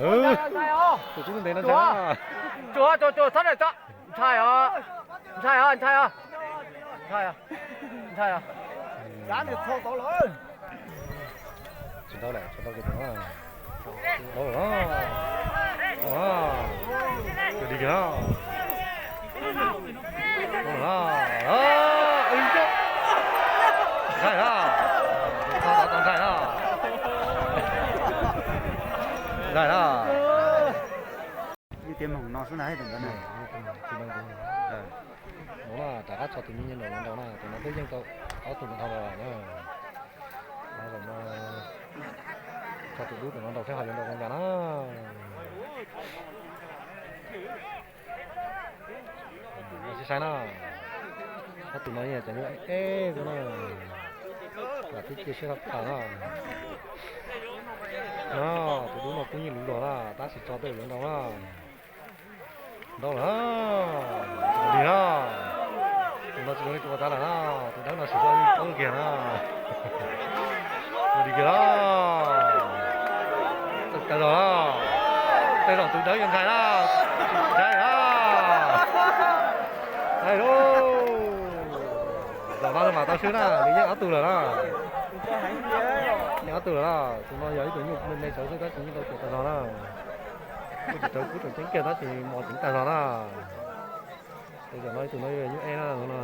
Tus tub ntev no ntshai. Tsuag, tsuag, tsuag, txhob ntshai, ntshai os, ntshai os, ntshai os, ntshai os, ntshai os. Tsis tau lawm, tsis tau kiag tus no. Tau lawm. Ua, ua, ua li kiag. Ua, ua, ua, ntshai na. Tau, tau, tau ntshai na. Ntshai na. Ib tias moog no xwb na, ib tug ntawd na. Tsis tau tus no na, rov qab tso tus me nyuam nraud na, tus no twb yeej tau ob tug ntawd dhau los na. Zaum no tso tus dub tus no nraud seb ho yuav nraud zoo cas na. Sib saib na. Ob tug no yeej cov nyuj ej xwb na. Lam twb cia siab tag tag na. No, tus dub no kuj yeej luv los na, tab sis tso tej yuav nraud na. Nraud lawm na. Ua li na. Tus no tsis zoo li tus ua tas lawm na. Tus dawb no sim zoo li qoob kiag na. Ua li kiag na. Tawg zog na. Tej zaum tus dawb yuav ntshai na. Ntshai na. Ntshai lauj. Zaum no mas tau swb na, nws yeej ob tug lawm na. Yeej ob tug lawm na. Tus no yog ib tug nyuj me me sawv xwb tab sis yeej tau tuav tag zog na. Kuj tsis tau kub tseem ceeb kiag tab sis mos ceev tag zog na. Zaum no ib tug no nyuj ej na no.